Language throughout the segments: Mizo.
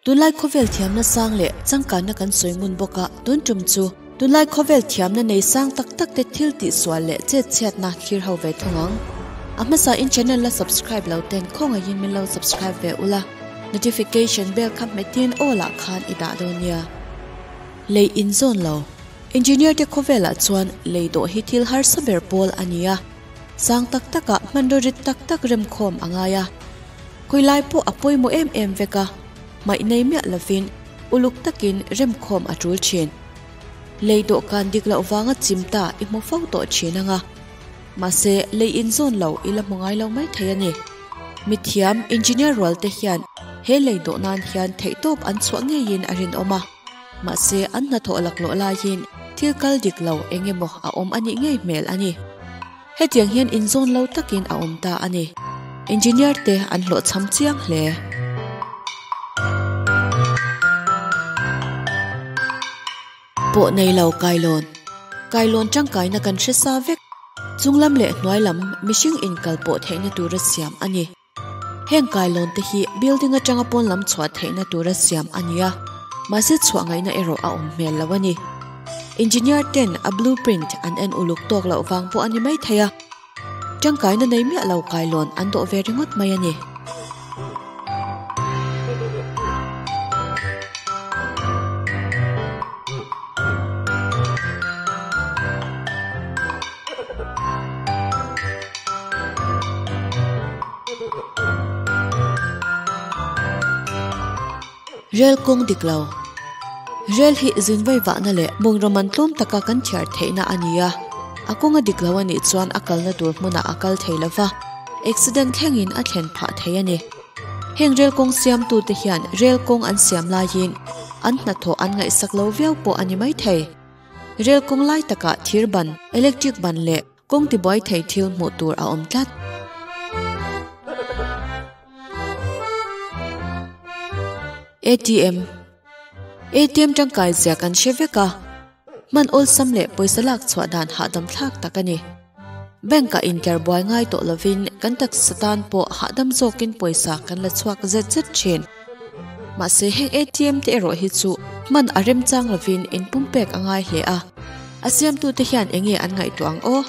Tunlai khawvel thiamna sang leh changkanna kan sawi ngun bawk a, tun tum chu tunlai khawvel thiamna nei sang tak tak te thil tihsual leh chetchhiatna thlir ho ve thung ang. A hmasa in channel la subscribe lo ten khawngaihin min lo subscribe ve ula, notification bell kha hmetin aw lah khan i dah dawn nia. Lei in zawn lo. Engineer te khawvelah chuan lei dawh hi thil harsa ber pawl a ni a, sang tak takah hmanraw rit tak tak remkhawm a ngai a. Khawilai pawh a pawimawh em em vek a, hmaih nei miah lovin uluk takin remkhawm a tul thin. Lei dawhkan dik loh vanga chim ta i hmu fo tawh thin anga, mahse lei inzawn lo i la hmu ngai lo mai thei a ni. Mithiam engineer rual te hian he lei dawh nan hian theihtawp an chhuah ngeiin a rinawm a, mahse an hnathawh laklawh laiin thil kal dik lo eng emaw a awm a nih ngei hmel a ni. Hetiang hian inzawn lo takin a awm ta a ni. Engineer te an hlawhchham chiang hle. Pawh nei lo kailawn. Kailawn tangkaina kan hre sa vek. Chunglam leh hnuailam mihring inkal pawh theihna tura siam a ni. Heng kailawn te hi building atanga pawn lam chhuah theihna tura siam a ni a, mahse chhuah ngaihna erawh a awm hmel lo a ni. Engineer ten a blueprint an en uluk tawk loh vang pawh a ni mai thei a, tangkaina nei miah lo kailawn an dawh ve ringawt mai a ni. Rel kawng dik lo. Rel hi zin vai vahna leh bungraw man tlawm taka kan thiar theihna a ni a, a kawng a dik lo a nih chuan a kalna tur hmunah a kal thei lo va, accident thlengin a thlen phah thei a ni. Heng rel kawng siamtute hian rel kawng an siam laiin an hnathawh an ngaihsak lo viau pawh a ni maithei. Rel kawng lai takah thir ban, electric ban leh Kawng tibuai thei thil hmuh tur a awm tlat. ATM ATM tangkai zia kan hre vek a, hman awlsam leh pawisa lak chhuah dan hahdam thlak tak a ni. Bank ah intlar buai ngai tawh lovin kan taksa tan pawh hahdam zawkin pawisa kan la chhuak zet zet thin. Mahse heng ATM te erawh hi chu hman a remchang lovin inpumpek a ngai hle a. A siamtute hian enge an ngaihtuah ang aw?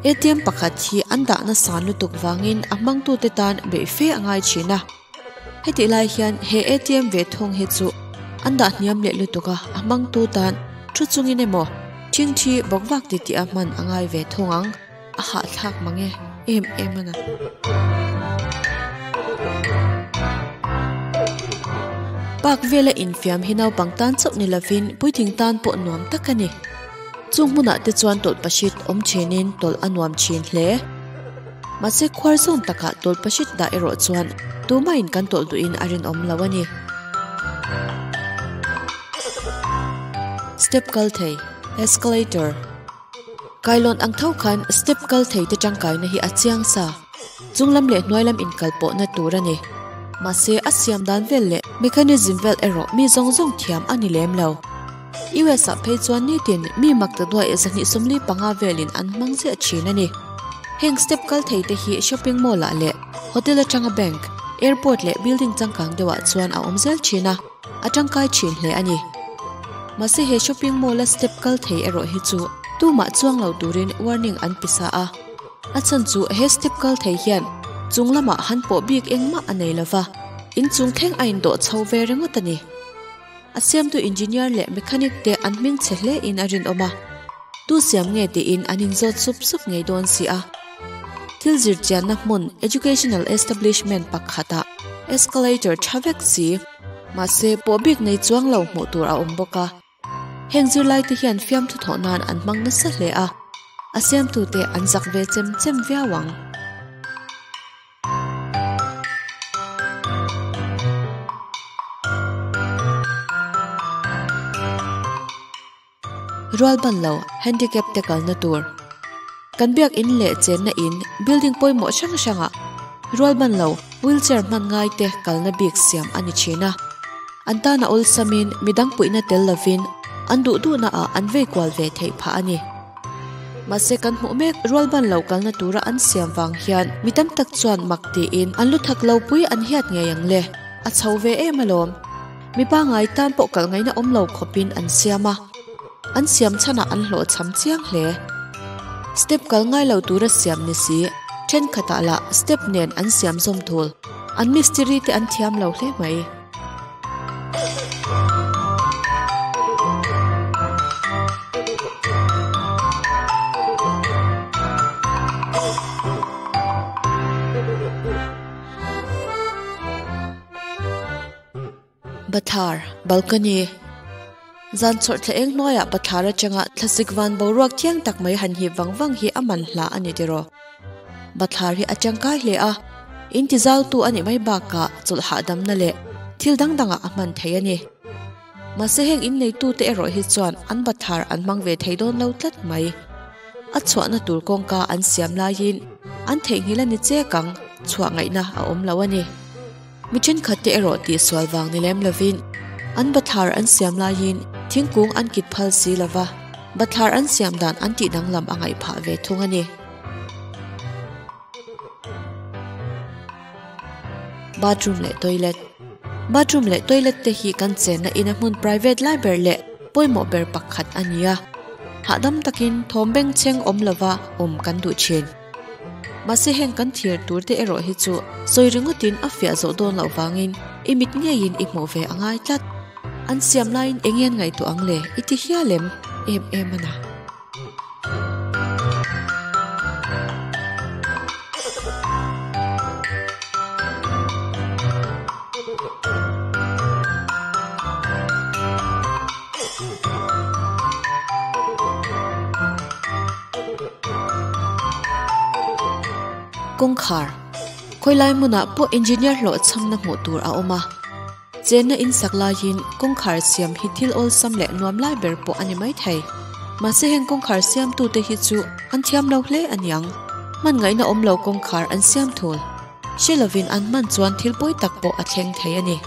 ATM pakhat hi an dahna san lutuk vangin a hmangtute tan beih fe a ngai thin a. Hetih lai hian he ATM ve thung hi chu an dah hniam leh lutuk a, a hmangtu tan thu chungin emaw thingthi bawk vak titih a hman a ngai ve thung ang. A hahthlak mang e, em em a na. Park vela infiam hi naupang tan chauh ni lovin puitling tan pawh nuam tak a ni. Chung hmunah te chuan tawlhpahrit awm thinin tawlh a nuam thin hle. Mahse khuar zawn takah tawlhpahrit dah erawh chuan tumahin kan tawlh duhin a rinawm lo a ni. Step kal thei, escalator. Kailawn ang tho khan step kal thei te tangkaina hi a chiang sa. Chunglam leh hnuailam inkal pawhna tur a ni. Mahse a siam dan vel leh mechanism vel erawh mi zawng zawng thiam a ni lem lo. US ah phei chuan nitin mi mak ta duai 275 velin an hmang ziah thin a ni. Heng step kal thei te hi shopping mall ah leh hotel atanga bank, airport leh building changkang deuhah chuan a awm zel thin a. A tangkai thin hle a ni. Mahse he shopping mall a step kal thei erawh hi chu tumah chuang lo turin warning an pe sa a. A chhan chu he step kal thei hian chung lamah han pawh bik engmah a nei lova, inchung thleng a indawh chho ve ringawt a ni. A siamtu engineer leh mechanic te an hming chhe hle in a rinawm a, tu siam nge tiin an inzawt sup sup ngei dawn si a. Thil zirchianna hmun educational establishment pakhatah escalator tha vek si. Mahse, pawh bik nei chuang lo hmuh tur a awm bawk a. Heng zirlaite hian fiamthu thawh nan an hmang nasa hle a, a siamtute an zak ve chem chem viau ang. Rual ban lo, handicap te kalna tur. Kan biak in leh chenna in, building pawimawh hrang hrangah rual ban lo, wheelchair hman ngai te kalna bik siam a ni thin a. An tana awlsamin midang puihna tel lovin an duh duhna ah an vei kual ve theih phah a ni. Mahse kan hmuh mek rual ban lo kalna tura an siam vang hian mi tam tak chuan mak tiin an lu thak lo pui an hiat ngei ang le. A chho ve em alawm. Mi pangai tan pawh kal ngaihna awm lo khawpin an siam a, an siam chhanah an hlawhchham chiang hle. Step kal ngai lo tura siam ni si, thenkhatah lah step nen an siam zawm thul. An mistiri te an thiam lo hle mai. Bathlar, balcony, Zan chawrh thla eng hnuaiah bathlar atanga thlasik van boruak thiang tak mai han hip vang vang hi a man hla a ni tiraw. Bathlar hi a tangkai hle a, in ti zautu a nih mai bakah chawlh hahdamna leh thil dang dangah a hman thei a ni. Mahse heng inneitute erawh hi chuan an bathlar an hmang ve thei dawn lo tlat mai. A chhuahna tur kawngka an siam laiin an theihnghilh a ni chek ang, chhuah ngaihna a awm lo a ni. Mi thenkhat te erawh tihsual vang ni lem lovin an bathlar an siam laiin thingkung an kit phal si lova, bathlar an siam dan an tih danglam a ngaih phah ve thung a ni. Bathroom leh toilet Bathroom leh toilet te hi kan chenna ina hmun private lai ber leh pawimawh ber pakhat a ni a, hahdam takin thawm bengchheng awm lova awm kan duh thin. Mahse heng kan thlir tur te erawh hi chu sawi ringawtin a fiah zawh dawn loh vangin i mit ngeiin i hmuh ve a ngai tlat. An siam laiin eng nge an ngaihtuah ang le i ti hial em? Em em a na. Kawngkhar, Khawilai hmunah pawh engineer hlawhchhamna hmuh tur a awm a. Chenna in sak laiin kawngkhar siam hi thil awlsam leh nuam lai ber pawh a ni mai thei. Mahse heng kawngkhar siamtute hi chu an thiam lo hle a niang. Hman ngaihna awm lo kawngkhar an siam thul. Hre lovin an hman chuan thil pawi tak pawh a thleng thei a ni.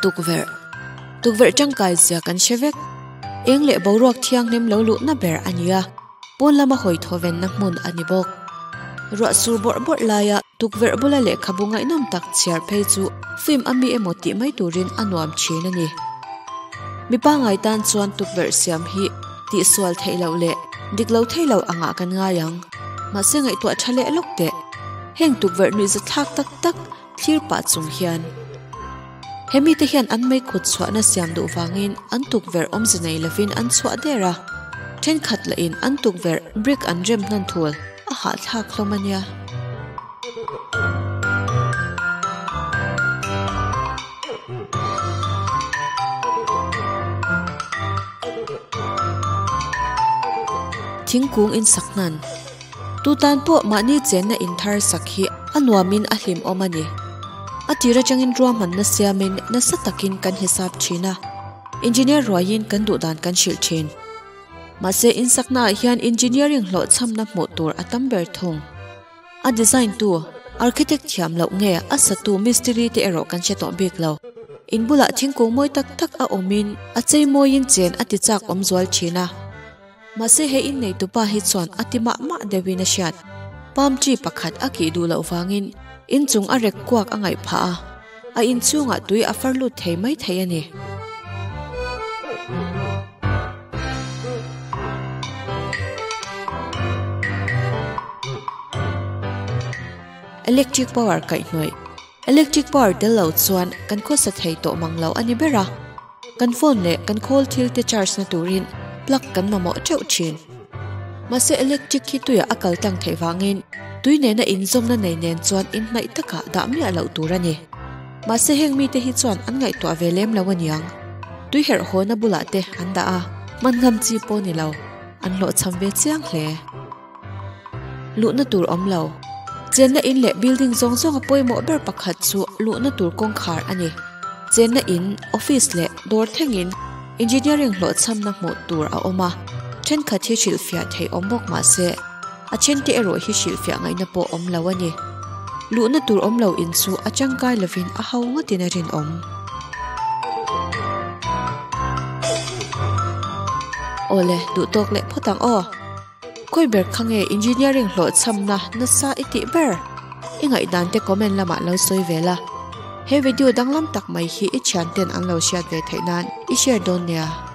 Tukverh Tukverh tangkai zia kan hre vek. Eng leh boruak thianghlim lo luhna ber a ni a, pawn lama hawi thawvenna hmun a ni bawk. Ruah sur bawrh bawrh laia tukverh bula lehkhabu ngaihnawm tak chhiar phei chu film a mi emaw tih mai turin a nuam thin a ni. Mi pangngai tan chuan tukverh siam hi tihsual theih loh leh dik lo thei lo angah kan ngai ang. Mahse ngaihtuah tha leh lawk teh. Heng tukverh nuihza thlak tak tak thlir pah chung hian. He mite hian an mei khut chhuahna siam duh vangin an tukverh awmze nei lovin an chhuah der a. Thenkhat lahin an tukverh brick an rem hnan thul a hahthlak hlawm a nia. Thingkung in sak hnan. Tu tan pawh mahni chenna in thar sak hi a nuamin a hlimawm a ni. A tir atangin ruahmanna siamin nasa takin kan hisap thin a, engineer ruaiin kan duhdan kan hrilh thin. Mahse insaknaah hian engineering hlawhchhamna hmuh tur a tam ber thung. A design tu, architect thiam loh nge a satu mistiri te erawh kan hre tawh bik lo. In bulah thingkung mawi tak tak a awmin a chei mawiin chen a ti chak awm zual thin a. Mahse he inneitupa hi chuan a ti mah mah deuhin a hriat. Palm tree pakhat a kih duh loh vangin inchung a rek kuak a ngaih phah a. A inchhungah tui a far lut thei mai thei a ni. Electric power kaihhnawih Electric power tel lo chuan kan khawsa thei tawh mang lo a ni ber a. Kan phone leh kan khawl thil te charge na turin plug kan mamawh teuh thin. Mahse electric hi tuiah a kal tlang theih vangin tui nena inzawmna nei nen chuan inhnaih takah dah miah loh tur a ni. Mahse heng mite hi chuan an ngaihtuah ve lem lo aniang. Tui herh hawna bulah te an dah a, hman ngam chi pawh ni lo, an hlawhchham ve chiang hle. Luhna tur awm lo. Chenna in leh building zawng zawnga pawimawh ber pakhat chu luhna tur kawngkhar a ni. Chenna in, office leh dawr thlengin engineering hlawhchhamna hmuh tur a awm a, thenkhat hi hrilhfiah theih awm bawk mah se, a thente erawh hi hrilhfiah ngaihna pawh awm lo a ni. Luhna tur awm lo in chu a tangkai lovin a ho ngawtin a rinawm. Awle, duhtawk leh phawt ang aw. Khawi ber kha nge engineering hlawhchhamna nasa i tih ber? I ngaihdan te comment lamah lo sawi ve la. He video danglam tak mai hi i thianten an lo hriat ve theih nan i share dawn nia.